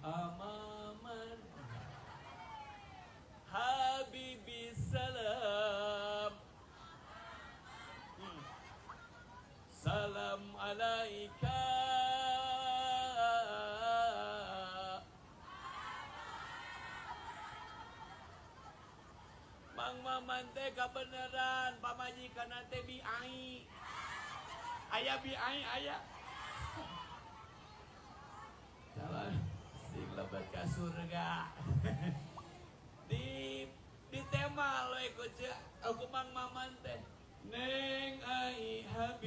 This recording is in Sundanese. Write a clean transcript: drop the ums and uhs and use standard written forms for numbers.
Amaman Habibi salam. Salam alaika. Mang Maman teh kabeneran pamajikan teh bi ai. Aya bi ai aya. Salam sing lebet ka surga. Di tema lo ikut aku Mang Maman teh. Neng ai habibi.